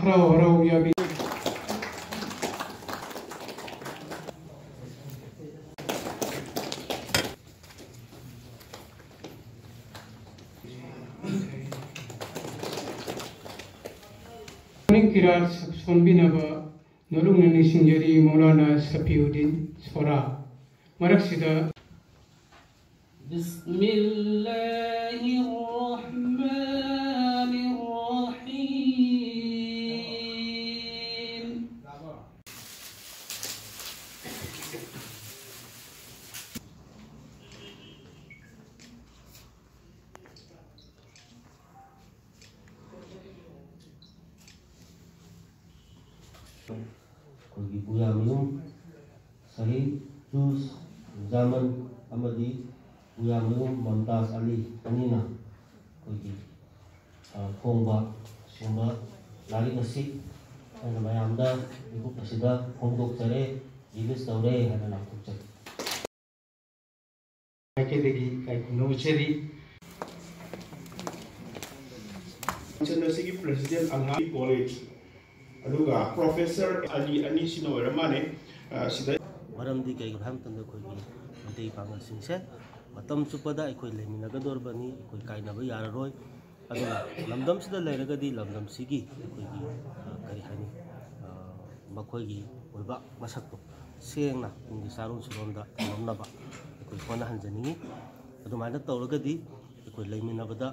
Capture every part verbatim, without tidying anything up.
ꯍꯔꯥꯎ ꯍꯔꯥꯎ ꯌꯥꯕꯤ꯫ ꯀꯤꯔꯥꯠ ꯁꯣꯟꯕꯤꯅꯕ ꯅꯣꯂꯨꯛꯅ ꯅꯤꯡꯁꯤꯡꯖꯔꯤ ꯃꯧꯂꯥꯅꯥ ꯁꯐꯤꯎꯗꯤꯟ ꯁꯣꯔꯥ꯫ ꯃꯔꯛꯁꯤꯗ بسم الله الرحمن الرحيم. ꯑꯩꯈꯣꯏꯒꯤ ꯄꯨꯌꯥꯃꯌꯨꯝ ꯁꯍꯤꯗ ꯖꯨꯁ ꯖꯥꯃꯟ ꯑꯃꯗꯤ ꯄꯨꯌꯥꯃꯌꯨꯝ ꯃꯝꯇꯥꯖ ꯑꯂꯤ ꯑꯅꯤꯅ ꯑꯩꯈꯣꯏꯒꯤ, ꯑ, ꯐꯣꯡꯕ ꯁꯤꯒꯨꯝꯕ ꯂꯥꯏꯔꯤꯛ ꯑꯁꯤ ꯑꯩꯅ ꯃꯌꯥꯝꯗ ꯃꯤꯀꯨꯞ ꯑꯁꯤꯗ ꯐꯣꯡꯗꯣꯛꯆꯔꯦ, ꯔꯤꯂꯤꯖ ꯇꯧꯔꯦ ꯍꯥꯏꯅ ꯂꯥꯎꯊꯣꯛꯆꯔꯤ꯫ ꯃꯥꯏꯀꯩꯗꯒꯤ ꯏꯀꯥꯏ ꯈꯨꯝꯅꯧꯖꯔꯤ꯫ ꯐꯪꯁꯟ ꯑꯁꯤꯒꯤ ꯄ꯭ꯔꯦꯁꯤꯗꯦꯟ ꯑꯜꯍꯥꯖ ꯀꯣꯂꯦꯖ, ꯑꯗꯨꯒ ꯄ꯭ꯔꯣꯐꯦꯁꯔ ꯑꯂꯤ ꯑꯅꯤꯁꯤꯅ ꯑꯣꯏꯔ ꯃꯥꯜꯂꯦ, ꯑ, ꯁꯤꯗ꯫ ꯃꯔꯝꯗꯤ ꯀꯩꯒꯤꯅꯣ ꯍꯥꯏꯕ ꯃꯇꯝꯗ ꯑꯩꯈꯣꯏꯒꯤ ꯃꯩꯇꯩ ꯄꯥꯉꯜꯁꯤꯡꯁꯦ ꯃꯇꯝ ꯆꯨꯞꯄꯗ ꯑꯩꯈꯣꯏ ꯂꯩꯃꯤꯟꯅꯒꯗꯧꯔꯕꯅꯤ, ꯑꯩꯈꯣꯏ ꯀꯥꯏꯅꯕ ꯌꯥꯔꯔꯣꯏ꯫ ꯑꯗꯨꯅ ꯂꯝꯗꯝꯁꯤꯗ ꯂꯩꯔꯒꯗꯤ ꯂꯝꯗꯝꯁꯤꯒꯤ ꯑꯩꯈꯣꯏꯒꯤ, ꯑ, ꯀꯔꯤ ꯍꯥꯏꯅꯤ, ꯑ, ꯃꯈꯣꯏꯒꯤ ꯑꯣꯏꯕ ꯃꯁꯛꯇꯣ ꯁꯦꯡꯅ ꯇꯨꯡꯒꯤ ꯆꯥꯔꯣꯟ ꯁꯨꯔꯣꯟꯗ ꯊꯝꯂꯝꯅꯕ ꯑꯩꯈꯣꯏ ꯍꯣꯠꯅꯍꯟꯖꯅꯤꯡꯉꯤ꯫ ꯑꯗꯨꯃꯥꯏꯅ ꯇꯧꯔꯒꯗꯤ ꯑꯩꯈꯣꯏ ꯂꯩꯃꯤꯟꯅꯕꯗ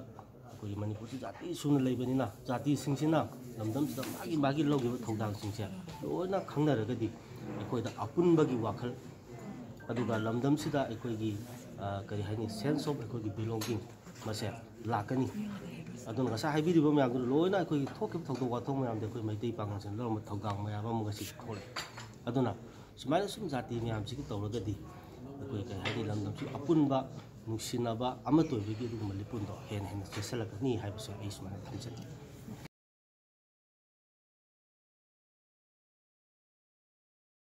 ꯑꯩꯈꯣꯏꯒꯤ ꯃꯅꯤꯄꯨꯔꯁꯤ ꯖꯥꯇꯤ ꯁꯨꯅ ꯂꯩꯕꯅꯤꯅ ꯖꯥꯇꯤꯁꯤꯡꯁꯤꯅ ꯂꯝꯗꯝꯁꯤꯗ ꯃꯥꯒꯤ ꯃꯥꯒꯤ ꯂꯧꯈꯤꯕ ꯊꯧꯗꯥꯡꯁꯤꯡꯁꯦ ꯂꯣꯏꯅ ꯈꯪꯅꯔꯒꯗꯤ ꯑꯩꯈꯣꯏꯗ ꯑꯄꯨꯟꯕꯒꯤ ꯋꯥꯈꯜ, ꯑꯗꯨꯒ ꯂꯝꯗꯝꯁꯤꯗ ꯑꯩꯈꯣꯏꯒꯤ, ꯑ, ꯀꯔꯤ ꯍꯥꯏꯅꯤ, sense of ꯑꯩꯈꯣꯏꯒꯤ belonging ꯃꯁꯦ ꯂꯥꯛꯀꯅꯤ꯫ ꯑꯗꯨꯅ ꯉꯁꯥꯏ ꯍꯥꯏꯕꯤꯔꯤꯕ ꯃꯌꯥꯝꯗꯨꯅ ꯂꯣꯏꯅ ꯑꯩꯈꯣꯏꯒꯤ ꯊꯣꯛꯈꯤꯕ ꯊꯧꯗꯣꯛ ꯋꯥꯊꯣꯛ ꯃꯌꯥꯝꯗꯤ ꯑꯩꯈꯣꯏ ꯃꯩꯇꯩ ꯄꯥꯉꯜꯁꯤꯡꯅ ꯂꯧꯔꯝꯕ ꯊꯧꯗꯥꯡ ꯃꯌꯥꯝ ꯑꯃ ꯉꯁꯤ ꯊꯣꯛꯂꯛꯑꯦ꯫ ꯑꯗꯨꯅ ꯁꯨꯃꯥꯏꯅ ꯁꯨꯝ ꯖꯥꯇꯤ ꯃꯌꯥꯝꯁꯤꯒꯤ ꯇꯧꯔꯒꯗꯤ ꯑꯩꯈꯣꯏ ꯀꯔꯤ ꯍꯥꯏꯅꯤ, ꯂꯝꯗꯝꯁꯤ ꯑꯄꯨꯟꯕ ꯅꯨꯡꯁꯤꯅꯕ ꯑꯃꯠꯇ ꯑꯣꯏꯕꯒꯤ ꯑꯗꯨꯒꯨꯝꯕ ꯂꯤꯄꯨꯟꯗꯣ ꯍꯦꯟꯅ ꯍꯦꯟꯅ ꯆꯦꯠꯁꯤꯜꯂꯛꯀꯅꯤ ꯍꯥꯏꯕꯁꯦ ꯑꯩ ꯁꯨꯃꯥꯏꯅ ꯊꯝꯖꯒꯦ꯫